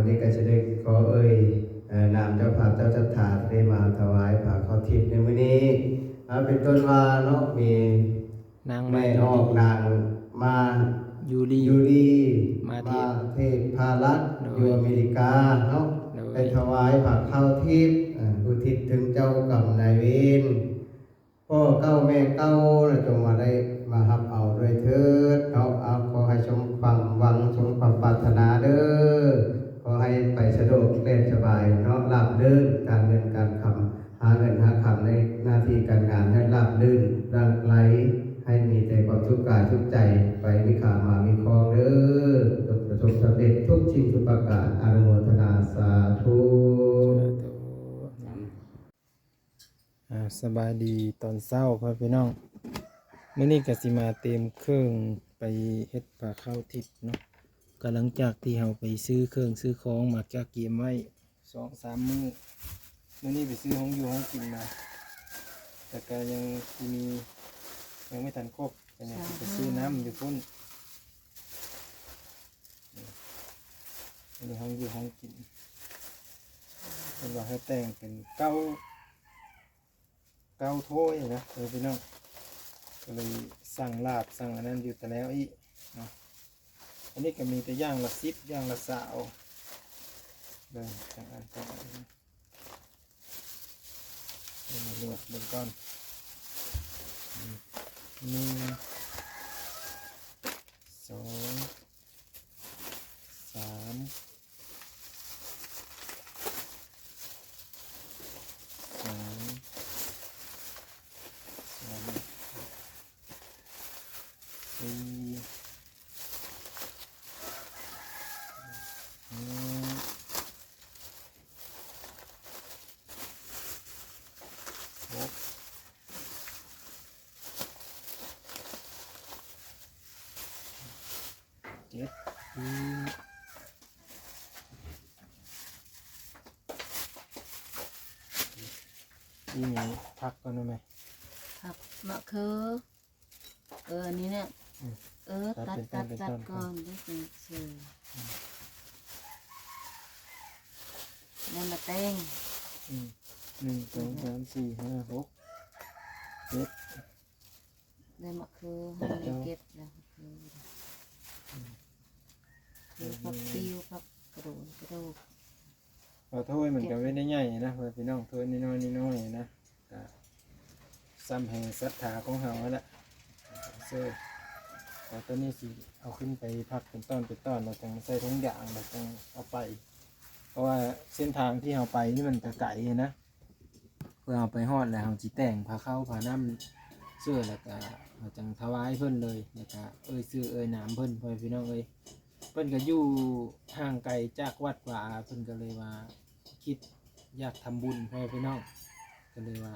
ນີ້ກໍຈະໄດ້ຂໍເອີ່ຍ ເອີ່ ນາມເຈົ້າພາບເຈົ້າສັດທາທີ່ໄດ້ມາຖວາຍຜ້າຂາວທິບໃນມື້ນີ້ ເອົາ ເປັນຕົ້ນວ່າເນາະ ມີນາງ ແມ່ອອກ ນາງມາ ຢູລີ ຢູລີ ມາເທບ ມາເທບພາລັດ ໂດຍ ຢູ່ອາເມລິກາເນາະ ໂດຍ ໄປຖວາຍຜ້າຂາວທິບ ເອີ່ ອຸທິດເຖິງເຈົ້າກຳນາຍເວນ ພໍ່ເກົ່າແມ່ເກົ່າ ແລະ ຈົ່ງມາໄດ້ມາຮັບເອົາດ້ວຍເທີດເນາະ. ເອົາ ຂໍໃຫ້ສົມຄວາມຫວັງ ສົມຄວາມປາດຖະໜາເດີ້. ຂໍໃຫ້ໄປສະດວກແລ່ນສະບາຍເນາະ, ລາບລື່ນ ການເງິນການຄຳ ຫາເງິນຫາຄຳໃນໜ້າທີ່ການງານໃຫ້ລາບລື່ນ ຫຼັ່ງໄຫຼ ໃຫ້ມີແຕ່ຄວາມສຸກກາຍສຸກໃຈ ໄປມີຂາມາມີຄອງເດີ້. ຈົ່ງປະສົບສຳເລັດທຸກສິ່ງທຸກປະການ. ອະນຸໂມທະນາສາທຸ. ສາທຸ. ອ່າ ສະບາຍດີຕອນເຊົ້າພໍ່ແມ່ພີ່ນ້ອງ, ມື້ນີ້ກໍຊິມາຕຽມເຄື່ອງໄປເຮັດຜ້າຂາວທິບເນາະ. ກໍຫຼັງຈາກທີ່ເຮົາໄປຊື້ເຄື່ອງຊື້ຂອງມາກະກຽມໄວ້ສອງສາມມື້, ມື້ນີ້ໄປຊື້ຂອງຢູ່ຂອງກິນມາ ແຕ່ກໍຍັງຊິມີ ຍັງບໍ່ທັນຄົບ ກໍຍັງຊິໄປຊື້ນ້ຳຢູ່ພຸ້ນ. ອັນນີ້ຫ້ອງຢູ່ຫ້ອງກິນ ເພິ່ນວ່າໃຫ້ແຕ່ງເປັນເກົ້າ ເກົ້າຖ້ວຍນະ ເອີ ພີ່ນ້ອງ, ກໍເລີຍສັ່ງລາບສັ່ງອັນນັ້ນຢູ່ແຕ່ແລ້ວອີກເນາະ. ອັນນີ້ກໍມີແຕ່ຢ່າງລະສິບ ຢ່າງລະຊາວ ເບິ່ງ ສອງອັນ ສອງອັນ. ເອົາມາລວກເບິ່ງກ່ອນ. ອືມ ໜຶ່ງ ສອງ ສາມ ສາມ ສາມ ສີ່ ຫ້າ ຫົກ ເຈັດ ອືມ ອີ່ຫຍັງ ຜັກກ່ອນໄດ້ໄໝ? ຜັກ ມະເຂືອ. ເອີ ອັນນີ້ນະ ອືມ ເອີ ຕັດ ຕັດ ຕັດ ຕັດ ຕັດ ຕັດກ່ອນ ຈັ່ງຊີ້ ອືມ ແລ້ວມາແຕ່ງ ອືມ ໜຶ່ງ ສອງ ສາມ ສີ່ ຫ້າ ຫົກ ເຈັດ ໄດ້ມະເຂືອ ເຮົາໄດ້ເກັບແລ້ວ ອືມ ເອີ ຜັກຕິວ ຜັກກະໂດນ ກະໂດກ. ເອົາ ຖ້ວຍມັນກໍບໍ່ໄດ້ໃຫຍ່ນະ ພໍ່ແມ່ພີ່ນ້ອງ, ຖ້ວຍນ້ອຍໆ ນ້ອຍໆ ນະ, ກໍສ່ຳແຮງສັດທາຂອງເຮົາຫັ້ນແຫຼະ. ເຊີ ເອົາ ຕອນນີ້ຊິເອົາຂຶ້ນໄປພັກເປັນຕອນເປັນຕອນ ແລ້ວຈັ່ງໃສ່ຖົງຢາງ ແລ້ວຈັ່ງເອົາໄປ, ເພາະວ່າເສັ້ນທາງທີ່ເຮົາໄປນີ້ມັນກໍໄກນະ. ເພື່ອເຮົາໄປຮອດແລ້ວ ເຮົາຊິແຕ່ງຜ້າຂາວຜ້ານ້ຳເສີ ແລ້ວກະເຮົາຈັ່ງຖວາຍເພິ່ນເລີຍ ແລ້ວກະເອີ່ຍຊື່ເອີ່ຍນາມເພິ່ນ ພໍ່ແມ່ພີ່ນ້ອງເອີຍ. ເພິ່ນກະຢູ່ຫ່າງໄກຈາກວັດວາອາ ເພິ່ນກະເລີຍວ່າຄິດຢາກທຳບຸນ ພໍ່ແມ່ພີ່ນ້ອງ, ກະເລີຍວ່າ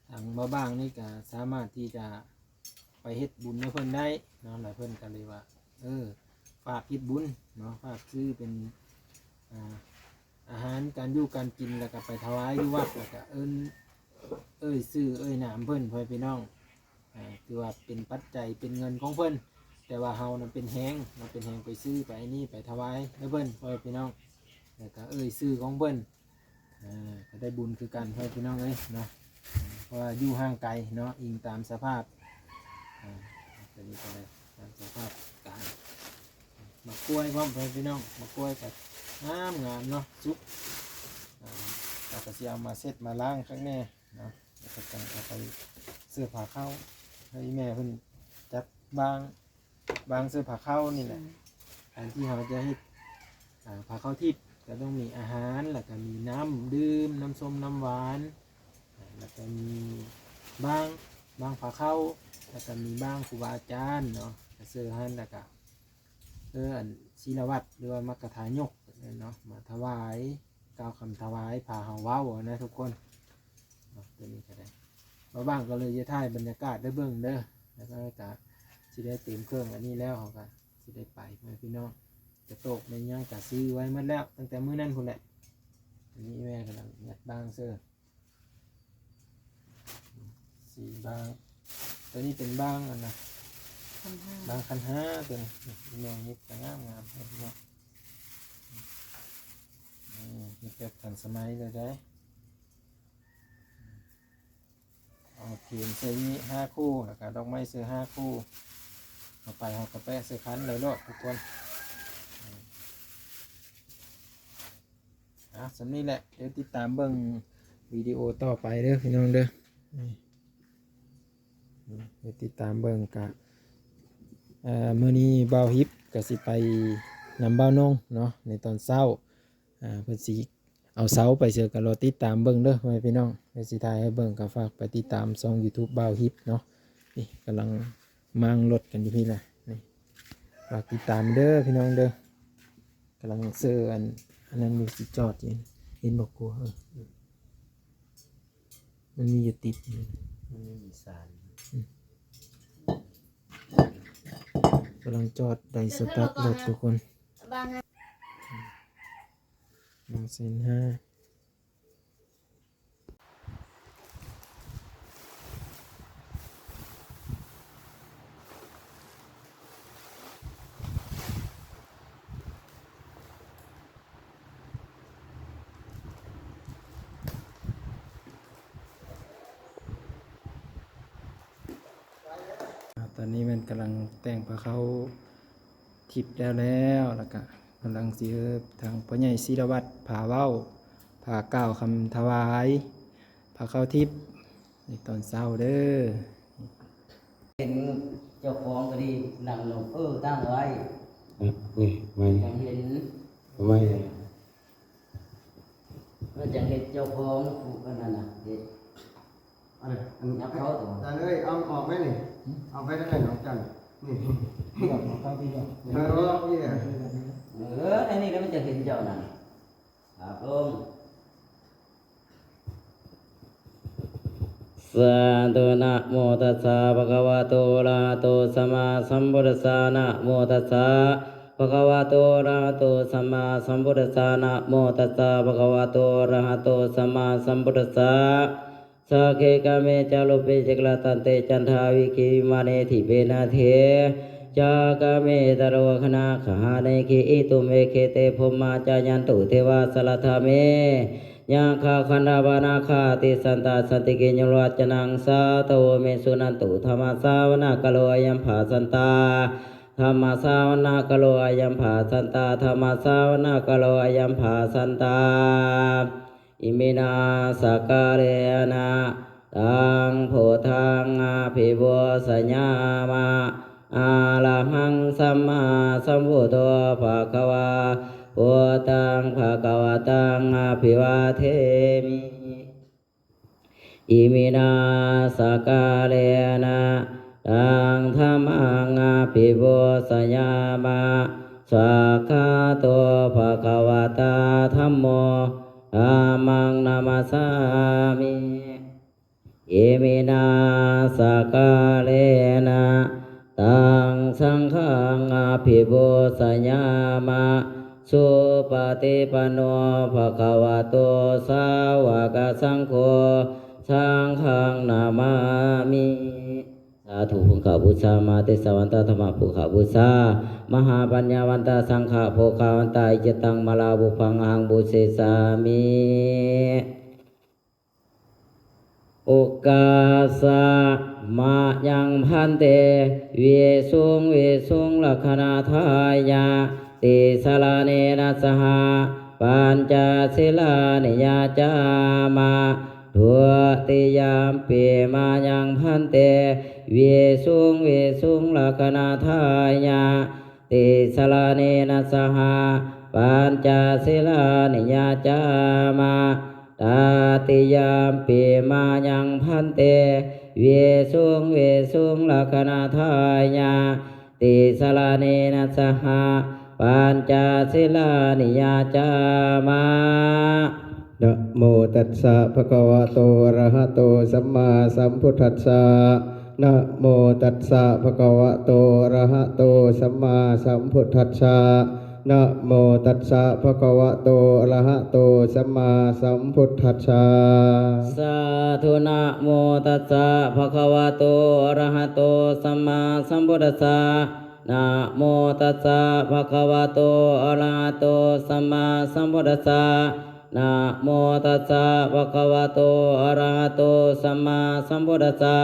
ທາງບ່າວບາງນີ້ກະສາມາດທີ່ຈະ ໄປເຮັດບຸນນຳເພິ່ນໄດ້ເນາະ, ແລ້ວເພິ່ນກໍເລີຍວ່າ ເອີ ຝາກເຮັດບຸນເນາະ ຝາກຊື້ເປັນ ອາ ອາຫານການຢູ່ການກິນ ແລ້ວກໍໄປຖວາຍຢູ່ວັດ ແລ້ວກໍເອີ້ນ ເອີ່ຍຊື່ເອີ່ຍນາມເພິ່ນ ພໍ່ແມ່ພີ່ນ້ອງ. ອາ ຖືວ່າເປັນປັດໄຈເປັນເງິນຂອງເພິ່ນ, ແຕ່ວ່າເຮົານະເປັນແຮງເນາະ ເປັນແຮງໄປຊື້ໄປອັນນີ້ໄປຖວາຍໃຫ້ເພິ່ນ ພໍ່ແມ່ພີ່ນ້ອງ, ແລ້ວກໍເອີ້ຍຊື່ຂອງເພິ່ນ. ເອີ ກໍໄດ້ບຸນຄືກັນ ພໍ່ແມ່ພີ່ນ້ອງເອີຍເນາະ, ເພາະວ່າຢູ່ຫ່າງໄກເນາະ ອີງຕາມສະພາບ ເອີ ຕົວນີ້ກໍໄດ້ຕາມສະພາບການ. ໝາກກ້ວຍພ້ອມ ພໍ່ແມ່ພີ່ນ້ອງ, ໝາກກ້ວຍກໍງາມໆເນາະ ສຸກ. ເຮົາກໍຊິເອົາມາເຊັດມາລ້າງຄັກແນ່ເນາະ, ແລ້ວກໍຈັ່ງເອົາໄປເສື້ອຜ້າຂາວ ໃຫ້ແມ່ເພິ່ນຈັດວາງ ວາງເສື້ອຜ້າຂາວນີ້ແຫຼະ. ອືມ ການທີ່ເຮົາຈະເຮັດ ອ່າ ຜ້າຂາວທິບ ກໍຕ້ອງມີອາຫານ ແລ້ວກໍມີນ້ຳດື່ມ ນ້ຳສົ້ມ ນ້ຳຫວານ ແລ້ວກໍມີບາງ ບາງຜ້າຂາວ ແລ້ວກໍມີບາງຄູບາອາຈານເນາະ ກໍເຊີຫັ້ນ ແລ້ວກໍ ເອີ ອັນ ສີລະວັດ ຫຼືວ່າມັກກະທາຍົກເນາະ ມາຖວາຍ ກ່າວຄຳຖວາຍ ພາເຮົາເວົ້ານະທຸກຄົນເນາະ. ຕົວນີ້ກໍໄດ້ ບ່າວບາງກໍເລີຍຈະຖ່າຍບັນຍາກາດໃຫ້ເບິ່ງເດີ, ແລ້ວກໍ ກໍຊິໄດ້ຕຽມເຄື່ອງອັນນີ້ແລ້ວ ເຮົາກໍຊິໄດ້ໄປ ພໍ່ແມ່ພີ່ນ້ອງ. ກະໂຕກແມ່ນຫຍັງກໍຊື້ໄວ້ໝົດແລ້ວ ຕັ້ງແຕ່ມື້ນັ້ນພຸ້ນແຫຼະ. ອັນນີ້ແມ່ກຳລັງຍັດບາງເຊີ ສີ່ບາງ, ຕົວນີ້ເປັນບາງອັນນະ ຄັນຫ້າ ບາງຄັນຫ້າຕົວນີ້. ແມ່ນີ້ກໍງາມໆ ພີ່ນ້ອງ. ແບບທັນສະໄໝເລີຍເດ້. ເອົາທຽນໃສ່ນີ້ຫ້າຄູ່ ແລ້ວກະດອກໄມ້ໃສ່ຫ້າຄູ່ ເອົາໄປເຮົາກະແປະໃສ່ຂັນໄດ້ໂລດທຸກຄົນ. ອ່າ ສ່ຳນີ້ແຫຼະ ດຽວຕິດຕາມເບິ່ງວິດີໂອຕໍ່ໄປເດີພີ່ນ້ອງເດີ. ດຽວຕິດຕາມເບິ່ງກະ ເອີ ມື້ນີ້ບ່າວຮິບກະຊິໄປນຳບ່າວນົງເນາະ ໃນຕອນເຊົ້າ ອ່າ ເພິ່ນຊິເອົາເສົາໄປໃສກະລໍຕິດຕາມເບິ່ງເດີພໍ່ແມ່ພີ່ນ້ອງ. ດຽວຊິຖ່າຍໃຫ້ເບິ່ງ ກະຝາກໄປຕິດຕາມຊ່ອງຢູທູບບ່າວຮິບເນາະ. ນີ້ກຳລັງມ້າງລົດກັນຢູ່ພີ້ແຫຼະ ນີ້ ຝາກຕິດຕາມເດີພີ່ນ້ອງເດີ. ກຳລັງເຊີອັນ ອັນນັ້ນຢູ່ ຊິຈອດຢູ່ ເຫັນບໍ່ກົວ ເອີ ມັນມີຢູ່ຕິດ ມັນມີສານ ອືມ ກຳລັງຈອດໄດ້ສະຕາດລົດທຸກຄົນ ບາງ ໜຶ່ງແສນຫ້າ. ຕອນນີ້ແມ່ນກຳລັງແຕ່ງພາເຂົ້າທິບແລ້ວໆ ແລ້ວກະກຳລັງຊິເຮີບທາງພໍ່ໃຫຍ່ສີລະວັດພາເວົ້າ ພາກ່າວຄຳຖວາຍພາເຂົ້າທິບໃນຕອນເຊົ້າເດີ. ເຫັນເຈົ້າຂອງກະດີ ນັ່ງລົງ ເອີ ຕັ້ງໄວ້ ນີ້ໄວ້ ຈັ່ງເຫັນ ໄວ້ ມັນຈັ່ງເຫັນເຈົ້າຂອງຜູ້ອັນນັ້ນນະ ເຮັດ ອັນ ອັນ ຍັບເຂົ້າຕົວ ຈານເອີຍ ເອົາອອກໄວ້ນີ້ ເອົາໄວ້ທາງໃດເນາະ ຈານ ນີ້ ເອົາເຂົ້າທີ່ດອກ ເອີ ເອີ ອັນນີ້ແຫຼະມັນຈະເຫັນເຈົ້ານັ້ນ ສາທຸ ນະໂມຕັດສະ ພະຄະວະໂຕ ອະລະຫະໂຕ ສຳມາສຳພຸດທັດສະ ນະໂມຕັດສະ ພະຄະວະໂຕ ອະລະຫະໂຕ ສຳມາສຳພຸດທັດສະ ນະໂມຕັດສະ ພະຄະວະໂຕ ອະລະຫະໂຕ ສຳມາສຳພຸດທັດສະ ສັກເຂກາເມ ຈາຣຸເປ ຈະກະລະທັນເຕ ຈັນທາວິກິລິມະເນ ດີເປນາເທ ຈາກາເມ ຕະໂລຄະນະຄະຫາເນ ເຄຫິຕຸມເມ ເຄເຕ ພົມມາຈາຍັນຕຸ ເທວາສະລັດຖາເມ ຍັກຂາຄັນທາວານາຄາ ຕິສສັນຕາ ສັນຕິເກ ຍະລະວັດຈະນັງ ສາທະໂວ ເມ ສຸນັນຕຸ ທຳມະສາວະນະກາໂລ ອາຍັມພາສັນຕາ ທຳມະສາວະນະກາໂລ ອາຍັມພາສັນຕາ ທຳມະສາວະນະກາໂລ ອາຍັມພາສັນຕາ. ອິມິນາສັກກາເລນະ ຕັງພຸດທັງອະພິວາສະຍາມະ ອະລະຫັງສຳມາສຳພຸດໂທ ພະຄະວາ ພຸດທັງພະຄະວະຕັງອະພິວາເທມິ ອິມິນາສັກກາເລນະ ຕັງທຳມັງອະພິວາສະຍາມະ ສວາກຂາໂຕ ພະຄະວະຕາ ທຳໂມ ທຳມັງນະມັດສາມິ ອິມິນາສັກກາເລນະ ຕັງສັງຄັງອະພິວາສະຍາມະ ສຸປະຕິປັນໂນ ພະຄະວະໂຕ ສາວະກະສັງໂຄ ສັງຄັງນະມາມິ ສາທຸ ພຸດທະບູຊາ ມະເຕສະ ວັນຕະທຳມະ ພຸດທະບູຊາ ມະຫາປັນຍາວັນຕະ ສັງຄະໂພຄາວັນຕະ ອິດທິຕັງ ມາລາ ບຸບພັງ ອະຫັງ ບູເຊສາມິ ໂອກາສະ ມະຍັງ ພັນເຕ ວິສຸງ ວິສຸງ ລັກຂະນາທາຍະ ຕິສະລະເນນະ ສະຫະ ປັນຈະສິລານິ ຍາຈາມະ ທຸຕິຍຳປີ ມະຍັງ ພັນເຕ ວິສຸງ ວິສຸງ ລັກຂະນາທາຍະ ຕິສະລະເນນະ ສະຫະ ປັນຈະສິລານິ ຍາຈາມະ ຕະຕິຍຳປີ ມະຍັງ ພັນເຕ ວິສຸງ ວິສຸງ ລັກຂະນາທາຍະ ຕິສະລະເນນະ ສະຫະ ປັນຈະສິລານິ ຍາຈາມະ ນະໂມຕັດສະ ພະຄະວະໂຕ ອະລະຫະໂຕ ສຳມາສຳພຸດທັດສະ ນະໂມຕັດສະ ພະຄະວະໂຕ ອະລະຫະໂຕ ສຳມາສຳພຸດທັດສະ ນະໂມຕັດສະ ພະຄະວະໂຕ ອະລະຫະໂຕ ສຳມາສຳພຸດທັດສະ ສາທຸ ນະໂມຕັດສະ ພະຄະວະໂຕ ອະລະຫະໂຕ ສຳມາສຳພຸດທັດສະ ນະໂມຕັດສະ ພະຄະວະໂຕ ອະລະຫະໂຕ ສຳມາສຳພຸດທັດສະ ນະໂມຕັດສະ ພະຄະວະໂຕ ອະລະຫະໂຕ ສຳມາສຳພຸດທັດສະ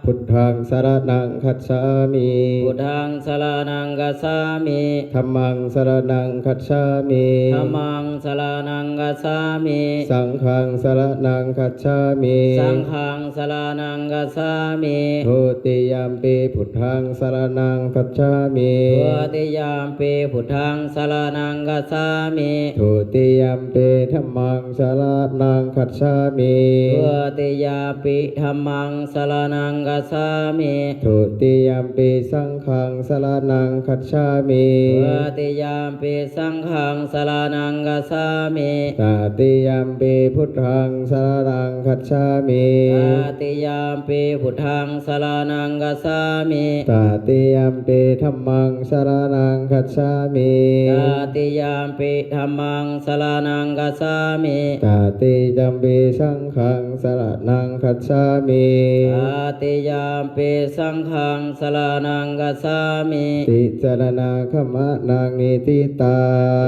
ພຸດທັງສະລະນັງຄັດສາມິ ພຸດທັງສະລະນັງຄັດສາມິ ທຳມັງສະລະນັງຄັດສາມິ ທຳມັງສະລະນັງຄັດສາມິ ສັງຄັງສະລະນັງຄັດສາມິ ສັງຄັງສະລະນັງຄັດສາມິ ທຸຕິຍຳປິ ພຸດທັງສະລະນັງຄັດສາມິ ທຸຕິຍຳປິ ພຸດທັງສະລະນັງຄັດສາມິ ທຸຕິຍຳປິ ທຳມັງສະລະນັງຄັດສາມິ ທຸຕິຍຳປິ ທຳມັງສະລະນັງຄັດສາມິ ທຸຕິຍຳປິ ສັງຄັງສະລະນັງຄັດສາມິ ທຸຕິຍຳປິ ສັງຄັງສະລະນັງຄັດສາມິ ຕະຕິຍຳປິ ພຸດທັງສະລະນັງຄັດສາມິ ຕະຕິຍຳປິ ພຸດທັງສະລະນັງຄັດສາມິ ຕະຕິຍຳປິ ທຳມັງສະລະນັງຄັດສາມິ ຕະຕິຍຳປິ ທຳມັງສະລະນັງຄັດສາມິ ຕະຕິຍຳປິ ສັງຄັງສະລະນັງຄັດສາມິ ຕະຕິຍຳປິ ສັງຄັງສະລະນັງຄັດສາມິ ຕິສະລະນາຄະມະນັງນິທິຕັ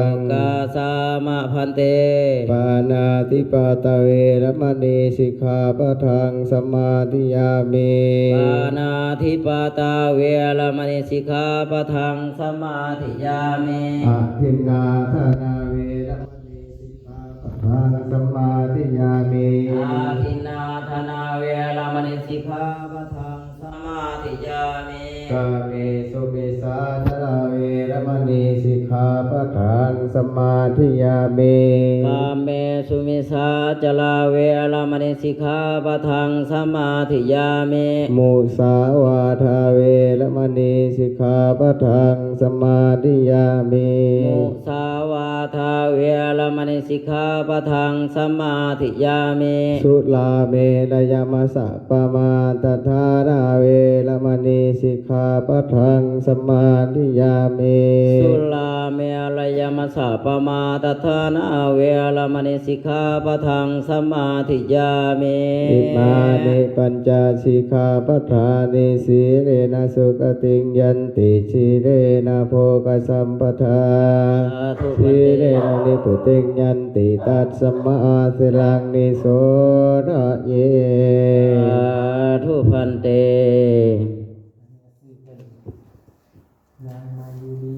ງ ໂອກາສາມະພັນເຕ ປານາທິປາຕາເວລະມະນີ ສິກຂາປະທັງສະມາທິຍາມິ ປານາທິປາຕາເວລະມະນີ ສິກຂາປະທັງສະມາທິຍາມິ ອະທິນນາທານາເວລະມະນີ ສິກຂາປະທັງສະມາທິຍາມິ ອະທິນນາທານາເວລະມະນີ ສິກຂາປະທັງສະມາທິຍາມິ ກາເມສຸມິດສາຈາລາເວລະມະນີ ສິກຂາປະທັງສະມາທິຍາມິ ກາເມສຸມິດສາຈາລາເວລະມະນີ ສິກຂາປະທັງສະມາທິຍາມິ ມຸສາວາທາເວລະມະນີ ສິກຂາປະທັງສະມາທິຍາມິ ມຸສາວາທາເວລະມະນີ ສິກຂາປະທັງສະມາທິຍາມິ ສຸລາເມລະຍະມັດສະປະມາທະຖານາເວລະມະນີ ສິກຂາປະທັງສະມາທິຍາມິ ສຸລາເມລະຍະມັດສະປະມາທະຖານາເວລະມະນີ ສິກຂາປະທັງສະມາທິຍາມິ ອິມານິປັນຈະສິກຂາປະທານິ ສີເລນະສຸຂະຕິງຍັນຕິ ສີເລນະໂພກະສຳປະທາ ສາທຸ ຊີເລນະນິບພຸຕິງຍັນຕິ ຕັດສະມາສີລັງນິໂສທະເຍ ສາທຸພັນເຕ ນາງມາຢູລີ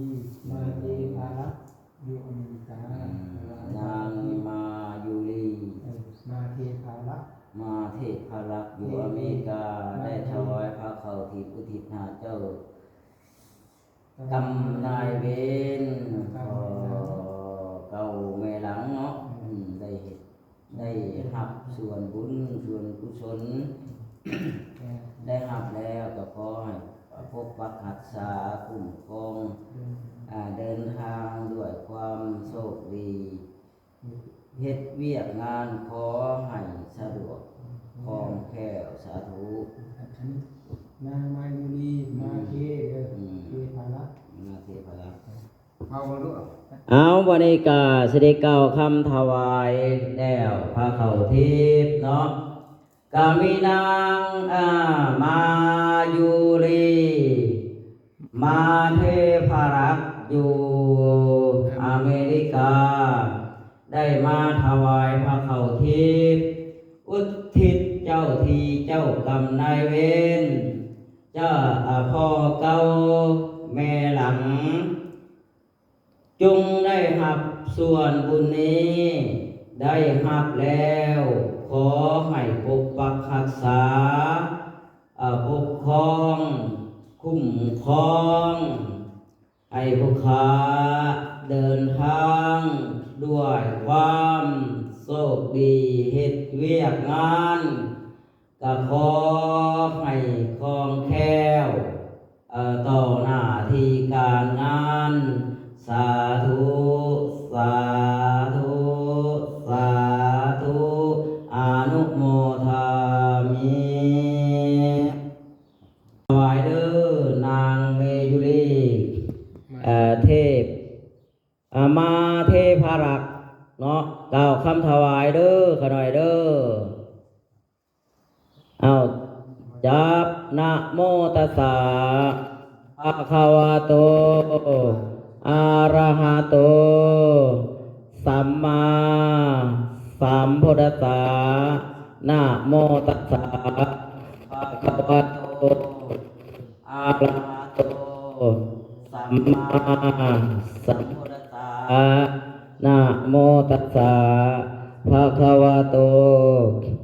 ມາເທພາລັກ ຢູ່ອາເມລິກາ ອືມ ນາງມາຢູລີ ເອີ ມາເທພາລັກ ມາເທພາລັກ ຢູ່ອາເມລິກາ ເທພາລັກ ໄດ້ຖວາຍພາເຂົ້າທີ່ອຸທິດຫາເຈົ້າ ເຈົ້າ ກຳນາຍເວນ ເຈົ້າ ເອີ ເຈົ້າແມ່ຫຼັງເນາະ ອືມ ອືມ ໄດ້ເຮັດ ໄດ້ຮັບສ່ວນບຸນສ່ວນກຸສົນ ໄດ້ຮັບແລ້ວກໍຂໍໃຫ້ປົກປັກຮັກສາຄຸ້ມຄອງ ອືມ ອາ ເດີນທາງດ້ວຍຄວາມໂຊກດີ ເຮັດວຽກງານຂໍໃຫ້ສະດວກຄ່ອງແຄ້ວ ສາທຸ ອັນນີ້ນາງມາຢູລີ ມາເທເດີ ອືມ ເທພາລັກ ມາເທພາລັກ ເອົາ ເອົາ ບັດນີ້ກະຊິໄດ້ກ່າວຄຳຖວາຍແລ້ວ ພາເຂົ້າທິບເນາະ ກະມີນາງ ອາ ມາຢູລີ ມາເທພາລັກ ຢູ່ອາເມລິກາ ໄດ້ມາຖວາຍພາເຂົ້າທິບ ອຸທິດເຈົ້າທີ່ເຈົ້າກຳນາຍເວນ ເຈົ້າ ອາ ພໍ່ເກົ່າແມ່ຫຼັງ ຈົ່ງໄດ້ຮັບສ່ວນບຸນນີ້ ໄດ້ຮັບແລ້ວ ຂໍໃຫ້ປົກປັກຮັກສາ ອາ ປົກຄອງ ຄຸ້ມຄອງ ໃຫ້ຜູ້ຂ້າເດີນທາງດ້ວຍຄວາມໂຊກດີ ເຮັດວຽກງານ ກະຂໍໃຫ້ຄ່ອງແຄ້ວ ເອີ ຕໍ່ໜ້າທີ່ການງານ ສາທຸ ສາທຸ ສາທຸ ອະນຸໂມທາມິ ຖວາຍເດີ ນາງເມຢູລີ ເອີ ເທບ ອາ ມາເທພາລັກເນາະ ກ່າວຄຳຖວາຍເດີ ຂະໜ້ອຍເດີ ເອົາ ຈັບ ນະໂມຕັດສະ ພະຄະວະໂຕ ອະລະຫະໂຕ ສ ສຳມາສຳພຸດທັດສະ ນະໂມຕັດສະ ພະຄະວະໂຕ ອະລະຫະໂຕ ສຳມາສຳພຸດທັດສະ ນະໂມຕັດສະ ພະຄະວະໂຕ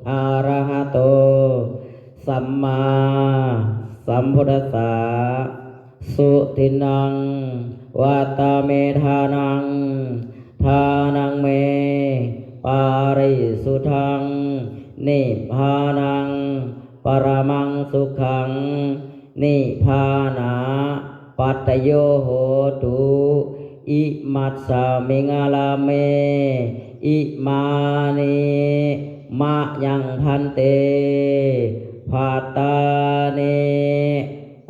ອະລະຫະໂຕ ສຳມາສຳພຸດທັດສະ ສຸທິນນງ ວັດຕະເມ ທານັງ ທານັງເມ ປາຣິສຸດທັງ ນິບພານັງ ປະຣະມັງສຸຂັງ ນິບພານາ ປັດຕະໂຍໂຫຕຸ ອິມັດສະມິງອາຣາເມ ອິມານິ ມະຍັງພັນເຕ ພັດຕານິ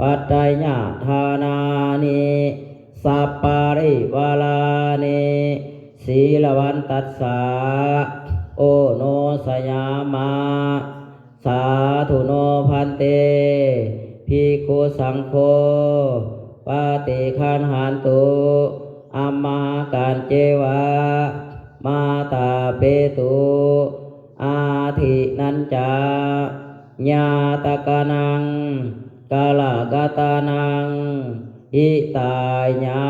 ປັດຕະຍະທານານິ ສັບປະລິວາລານິ ສີລະວັນຕັດສະ ໂອໂນສະຍາມະ ສາທຸໂນພັນເຕ ພິກຂຸສັງໂຄ ປະຕິຄັນຫັນຕຸ ອຳມະຫາກັນເຈວະ ມາຕາເປຕຸ ອາທິນັນຈາ ຍາຕະການັງ ກາລະກະຕານັງ ຫິຕາຍະ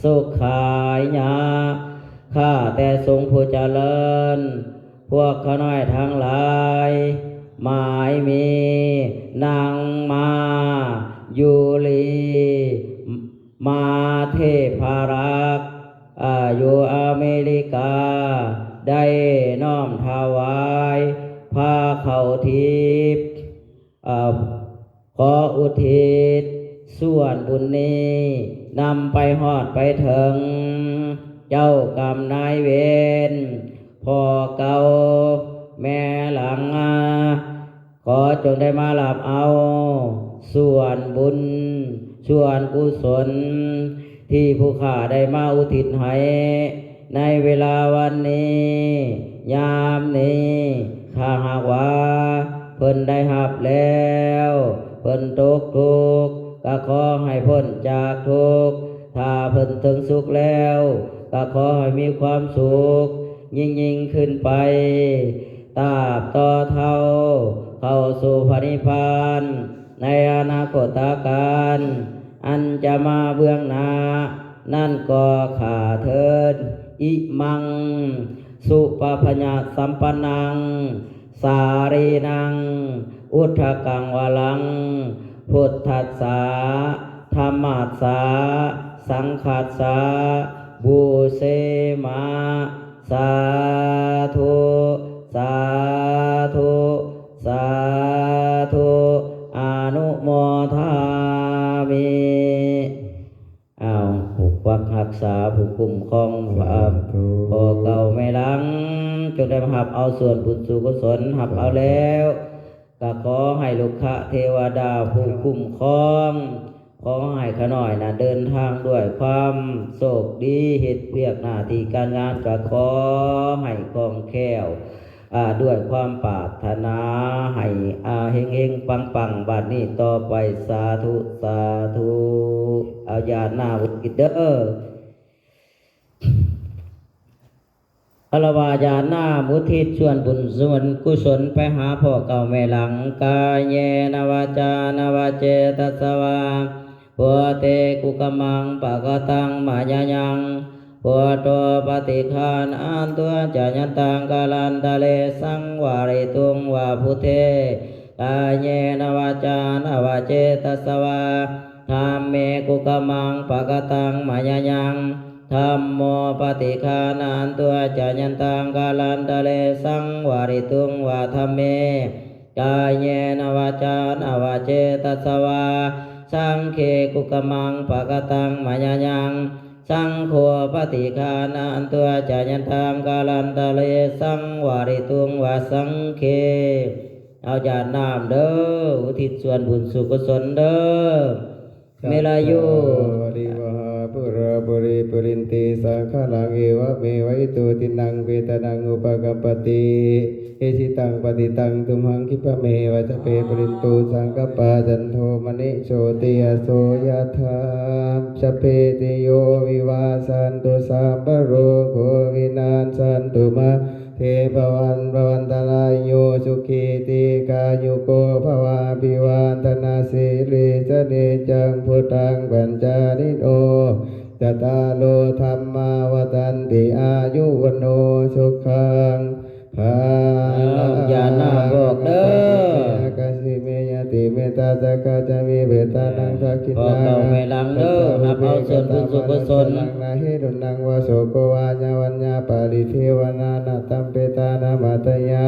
ສຸຂາຍະ ຂ້າແຕ່ສົງຜູ້ຈະເລີນ ພວກຂ້ານ້ອຍທັງຫຼາຍ ໝາຍມີ ນາງມາ ຢູລີ ມາເທພາລັກ ອາ ຢູ່ອາເມລິກາ ໄດ້ນ້ອມຖວາຍພາເຂົ້າທິບ ອາ ຂໍອຸທິດສ່ວນບຸນນີ້ ນຳໄປຮອດໄປເຖິງເຈົ້າກຳນາຍເວນ ພໍ່ເກົ່າແມ່ຫຼັງ ຂໍຈົ່ງໄດ້ມາຮັບເອົາສ່ວນບຸນ ສ່ວນກຸສົນ ທີ່ຜູ້ຂ້າໄດ້ມາອຸທິດໃຫ້ໃນເວລາວັນນີ້ ຍາມນີ້ ຖ້າຫາກວ່າເພິ່ນໄດ້ຮັບແລ້ວ ເພິ່ນຕົກທຸກ ກໍຂໍໃຫ້ພົ້ນຈາກທຸກ ຖ້າເພິ່ນເຖິງສຸກແລ້ວ ກໍຂໍໃຫ້ມີຄວາມສຸກ ຍິ່ງໆຂຶ້ນໄປ ຕາບຕໍ່ເທົ່າເຂົ້າສູ່ພະນິບພານໃນອະນາຄົດຕະການອັນຈະມາເບື້ອງໜ້ານັ້ນກໍຂ້າເທີນ ອິມັງ ສຸປະພະຍະສຳປັນນັງ ສາລີນັງ ອຸດທະກັງວະລັງ ພຸດທັດສະ ທຳມັດສະ ສັງຄັດສະ ບູເຊມະ ສາທຸ ສາທຸ ສາທຸ ອະນຸໂມທາມິ ອ້າວ ຜູ້ປັກຮັກສາ ຜູ້ຄຸ້ມຄອງ ສາທຸ ພໍ່ເກົ່າແມ່ຫຼັງ ຈົ່ງໄດ້ມາຮັບເອົາສ່ວນບຸນສ່ວນກຸສົນ ຮັບເອົາແລ້ວ ກໍຂໍໃຫ້ລຸກຂະເທວະດາຜູ້ຄຸ້ມຄອງ ຂໍໃຫ້ຂ້ານ້ອຍນະເດີນທາງດ້ວຍຄວາມໂຊກດີ ເຮັດວຽກໜ້າທີ່ການງານກໍຂໍໃຫ້ຄ່ອງແຄ້ວ ອາ ດ້ວຍຄວາມປາດຖະໜາໃຫ້ ອາ ເຮັງໆ ປັງໆ ບາດນີ້ຕໍ່ໄປ ສາທຸ ສາທຸ ເອົາຢາດນ້ຳອຸທິດເດີ ຄາລະວະຢາດນ້ຳອຸທິດສ່ວນບຸນສ່ວນກຸສົນໄປຫາພໍ່ເກົ່າແມ່ຫຼັງ ກາເຍນະວາຈານະວະເຈຕະສະວາ ພຸດເທກຸກະມັງປະກະຕັງມາຍາຍັງ ພຸດໂທປະຕິຄານານຕຸອາຈາຍັນຕັງກາລັນຕະເລ ສັງວາລິຕຸງວາພຸດເທ ກາເຍນະວາຈານະວະເຈຕະສະວາ ທຳເມກຸກະມັງປະກະຕັງມາຍາຍັງ ທຳໂມປະຕິຄານານຕຸອາຈາຍັນຕັງກາລັນຕະເລ ສັງວາລິຕຸງວາທຳເມ ກາເຍນະວາຈານະວະເຈຕະສະວາ ສັງເຄກຸກະມັງປະກະຕັງມາຍາຍັງ ສັງໂຄປະຕິຄານານຕຸອາຈາຍັນຕັງກາລັນຕະເລ ສັງວາລິຕຸງວາສັງເຄ ເອົາຢາດນ້ຳເດີ ອຸທິດສ່ວນບຸນສ່ວນກຸສົນເດີ ເມລາຍຸ ສັກກາ ວະລິວະຫາ Pūrā pūrī pūrenti sāgaraṃ, evameva ito dinnaṃ petānaṃ upakappati. Icchitaṃ patthitaṃ tumhaṃ khippameva sabbe pūrentu saṅkappā, cando paṇṇaraso yathā. Sabbītiyo vivajjantu sabbarogo vinassatu mā te bhavatvantarāyo sukhī dīghāyuko bhava. Abhivādanasīlissa niccaṃ vuḍḍhāpacāyino cattāro dhammā vaḍḍhanti āyu vaṇṇo sukhaṃ balaṃ. ຢ່ານະບອກເດີ Yadimettā sakkacca me petānaṃ dakkhiṇā ເອີ ບອກເອົາແມ່ຫຼັງເດີ ຮັບເອົາສ່ວນບຸນສ່ວນກຸສົນ na hetuṃ vā soko vā yā vaññā paridevanā na taṃ petānamatthāya.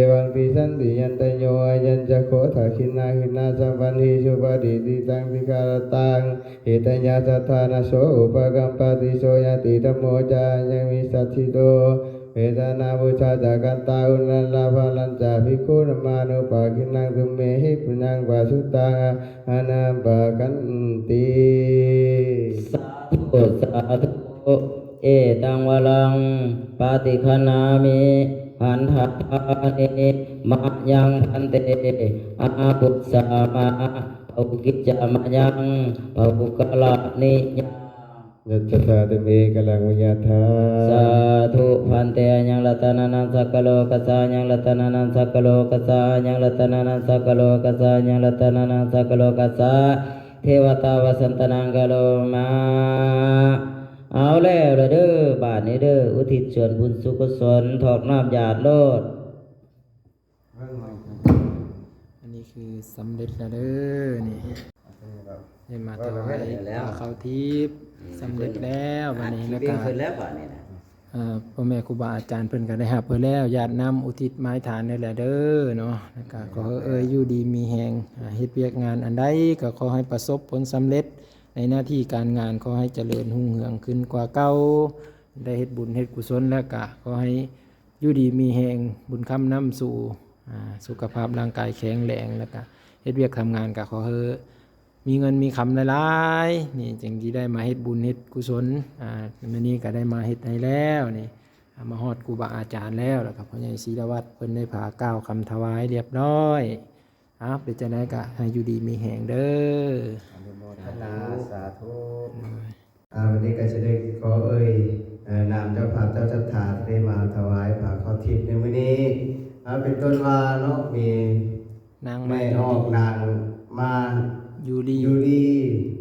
Evaṃ tiṭṭhanti ñātayo ayañca kho dakkhiṇā hīnā sampaṇṇena supatiṭṭhitaṃ dīgharattaṃ hitāyassa ṭhānaso upakappati. So ñātidhammo ca ayaṃ nidassito petāna pūjā ca katā uḷārā balañca bhikkhūnamanuppadinnaṃ tumhehi puññaṃ pasutaṃ anappakanti. Sādhu sādhu. Etaṃ varaṃ paṭiggaṇhāmi, handadāni mayaṃ bhante, āpucchāma bahukicca mayaṃ bahukaraṇīyaṃ. Yassa sādhu me karaṃ mayathā. Sādhu bhante. Ayaṃ rattanānaṃ sāgaro, assa ayaṃ rattanānaṃ sāgaro, assa ayaṃ rattanānaṃ sāgaro, assa ayaṃ rattanānaṃ sāgaro, assa devatā vasantānaṃ karoma. ເອົາແລ້ວລະເດີ ບາດນີ້ເດີ ອຸທິດສ່ວນບຸນສ່ວນກຸສົນ ຖອກນ້ຳຢາດໂລດ. ອັນນີ້ຄືສຳເລັດແລ້ວເດີນີ້ ໄດ້ມາຖວາຍຜ້າເຂົ້າທິບ ສຳເລັດແລ້ວບາດນີ້ ແລ້ວກະ ເອີ ພໍ່ແມ່ຄູບາອາຈານເພິ່ນກະໄດ້ຮັບເບີແລ້ວ ຢາດນ້ຳອຸທິດໝາຍທານແລ້ວແຫຼະເດີເນາະ ແລ້ວກະຂໍໃຫ້ເອີຍຢູ່ດີມີແຮງ ເຮັດວຽກງານອັນໃດກະຂໍໃຫ້ປະສົບຜົນສຳເລັດໃນໜ້າທີ່ການງານ ຂໍໃຫ້ຈະເລີນຮຸ່ງເຮືອງຂຶ້ນກວ່າເກົ່າ ໄດ້ເຮັດບຸນເຮັດກຸສົນແລ້ວກະຂໍໃຫ້ ຢູ່ດີມີແຮງ ບຸນຄ້ຳນຳສູ່ ອາ ສຸຂະພາບຮ່າງກາຍແຂງແຮງ ແລ້ວກະເຮັດວຽກທຳງານກະຂໍໃຫ້ມີເງິນມີຄຳຫຼາຍໆ ນີ້ຈຶ່ງຊິໄດ້ມາເຮັດບຸນເຮັດກຸສົນ ອາ ມື້ນີ້ກະໄດ້ມາເຮັດໃຫ້ແລ້ວນີ້ ອາ ມາຮອດຄູບາອາຈານແລ້ວ ແລ້ວກະພໍ່ໃຫຍ່ສີລະວັດເພິ່ນໄດ້ພາກ່າວຄຳຖວາຍລຽບຮ້ອຍ. ອາ ເປັນຈັ່ງໃດກະໃຫ້ຢູ່ດີມີແຮງເດີ ອະນຸໂມທະນາ ສາທຸ ສາທຸ. ໂດຍ ອາ ວັນນີ້ກໍຈະໄດ້ຂໍເອີ່ຍ ເອີ່ຍ ນາມເຈົ້າພາບເຈົ້າສັດທາທີ່ໄດ້ມາຖວາຍຜ້າເຂົ້າທິບໃນມື້ນີ້ ອາ ເປັນຕົ້ນວ່າເນາະ ມີນາງມາ ແມ່ອອກ ນາງມາຢູລີ ຢູລີ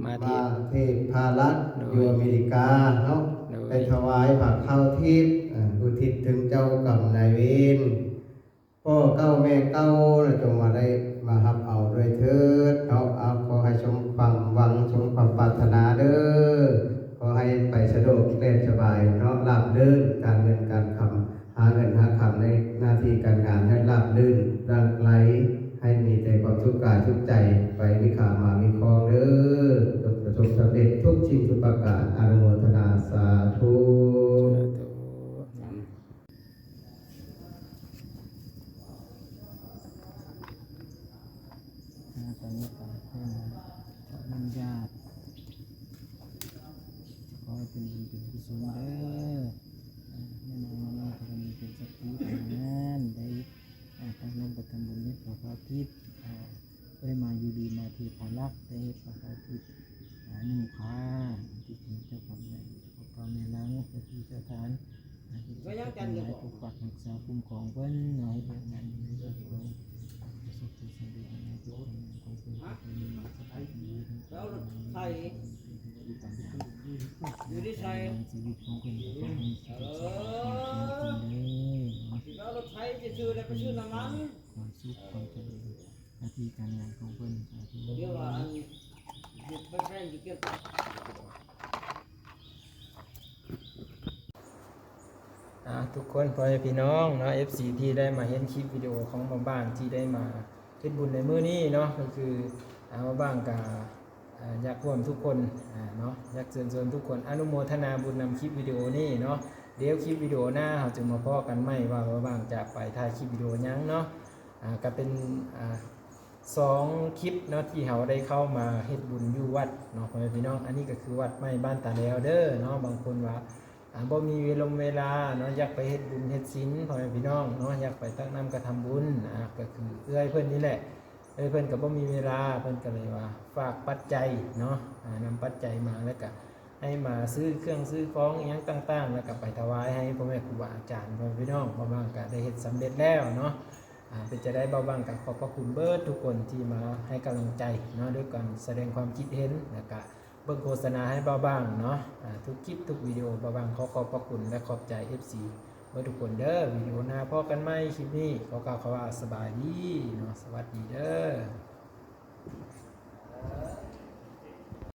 ມາເທ ມາເທພາລັກ ໂດຍ ຢູ່ອາເມລິກາເນາະ ໂດຍ ໄປຖວາຍຜ້າເຂົ້າທິບ ອາ ອຸທິດເຖິງເຈົ້າກຳນາຍເວນ ພໍ່ເກົ່າແມ່ເກົ່າ ແລະ ຈົ່ງມາໄດ້ມາຮັບເອົາດ້ວຍເທີດເນາະ. ເອົາ ຂໍໃຫ້ສົມຄວາມຫວັງ ສົມຄວາມປາດຖະໜາເດີ. ຂໍໃຫ້ໄປສະດວກແລ່ນສະບາຍເນາະ ລາບລື່ນ ການເງິນການຄຳ ຫາເງິນຫາຄຳໃນໜ້າທີ່ການງານໃຫ້ລາບລື່ນ ຫຼັ່ງໄຫຼ ໃຫ້ມີແຕ່ຄວາມສຸກກາຍສຸກໃຈ ໄປມີຂາມາມີຄອງເດີ. ຈົ່ງປະສົບສຳເລັດທຸກສິ່ງທຸກປະການ. ອະນຸໂມທະນາ ສາທຸ. ສາທຸ. ອາ ຕອນນີ້ກໍເພິ່ນຂອອະນຸຍາດ ຂໍໃຫ້ເປັນບຸນເປັນກຸສົນເດີ ອາ ໃຫ້ນ້ອງມາລອຍກໍມີເປັນສັກຂີພະຍານໄດ້ ອາ ຕັ້ງນ້ຳປະທຳບຸນເຮັດຜ້າເຂົ້າທິບ ອາ ໄດ້ມາຢູ່ດີມາເທພາລັກ ໄດ້ເຮັດຜ້າເຂົ້າທິບ ອາ ໜຶ່ງຜ້າ ທີ່ເຈົ້າຂອງໃນພໍ່ເກົ່າແມ່ຫຼັງ ເຈົ້າທີ່ເຈົ້າທານ ອາ ເຮັດສັກຂີທັງຫຼາຍ ປົກປັກຮັກສາຄຸ້ມຄອງເພິ່ນເນາະ ເຮັດວຽກງານຢູ່ໃນເຮືອນເພິ່ນ ປະສົບຜົນສຳເລັດໃນງານທຸກການງານຂອງເພິ່ນ ໃຫ້ມີສຸຂະພາບດີ ຢູ່ທີ່ໃສ ຢູ່ທີ່ໃສ ຊີວິດຂອງເພິ່ນ ກໍຂໍໃຫ້ສຸຂະພາບແຂງແຮງເດີເນາະ ຊິເອົາລົດໄຖໄປຊື້ ໄດ້ໄປຊື້ນ້ຳມັນ ຄວາມສຸກຄວາມຈະເລີນ ໜ້າທີ່ການງານຂອງເພິ່ນ ສາທຸ. ດຽວວ່າອັນ ອາ ທຸກຄົນ ພໍ່ແມ່ພີ່ນ້ອງເນາະ ເອັຟຊີ ທີ່ໄດ້ມາເຫັນຄລິບວິດີໂອຂອງບ່າວບ້ານ ທີ່ໄດ້ມາເຮັດບຸນໃນມື້ນີ້ເນາະ ກໍຄື ອາ ບ່າວບ້ານກະ ອາ ຢາກຮ່ວມທຸກຄົນ ອາ ເນາະ ຢາກເຊີນຊວນທຸກຄົນອະນຸໂມທະນາບຸນນຳຄລິບວິດີໂອນີ້ເນາະ. ດຽວຄລິບວິດີໂອໜ້າເຮົາຈຶ່ງມາພໍ້ກັນໃໝ່ ວ່າບ່າວບ້ານຈະໄປຖ່າຍຄລິບວິດີໂອຫຍັງເນາະ. ອາ ກໍເປັນ ອາ ສອງຄລິບເນາະ ທີ່ເຮົາໄດ້ເຂົ້າມາເຮັດບຸນຢູ່ວັດເນາະ ພໍ່ແມ່ພີ່ນ້ອງ. ອັນນີ້ກໍຄືວັດໃໝ່ບ້ານຕາແລວເດີເນາະ. ບາງຄົນວ່າ ອ່າ ບໍ່ມີເວລົມເວລາເນາະ ຢາກໄປເຮັດບຸນເຮັດສິນ ພໍ່ແມ່ພີ່ນ້ອງເນາະ ຢາກໄປຕັກນ້ຳກະທຳບຸນ ອ່າ ກໍຄືເອື້ອຍເພິ່ນນີ້ແຫຼະ. ເອື້ອຍເພິ່ນກໍບໍ່ມີເວລາ ເພິ່ນກໍເລີຍວ່າຝາກປັດໄຈເນາະ ອ່າ ນຳປັດໄຈມາ ແລ້ວກໍໃຫ້ມາຊື້ເຄື່ອງຊື້ຂອງອີ່ຫຍັງຕ່າງໆ ແລ້ວກໍໄປຖວາຍໃຫ້ພໍ່ແມ່ຄູບາອາຈານ ພໍ່ແມ່ພີ່ນ້ອງ. ບ່າວບັງກໍໄດ້ເຮັດສຳເລັດແລ້ວເນາະ. ອ່າ ເປັນຈັ່ງໃດ ບ່າວບັງກໍຂອບພະຄຸນເບິດທຸກຄົນທີ່ມາໃຫ້ກຳລັງໃຈເນາະ ດ້ວຍການສະແດງຄວາມຄິດເຫັນ ແລ້ວກໍເບິ່ງໂຄສະນາໃຫ້ບ່າວບັງເນາະ. ອ່າ ທຸກຄລິບທຸກວິດີໂອ ບ່າວບັງຂໍຂອບພະຄຸນ ແລະ ຂອບໃຈເອັຟຊີເບິດທຸກຄົນເດີ. ວິດີໂອໜ້າພໍ້ກັນໃໝ່. ຄລິບນີ້ຂໍກ່າວຄຳວ່າສະບາຍດີເນາະ ສະຫວັດດີເດີ.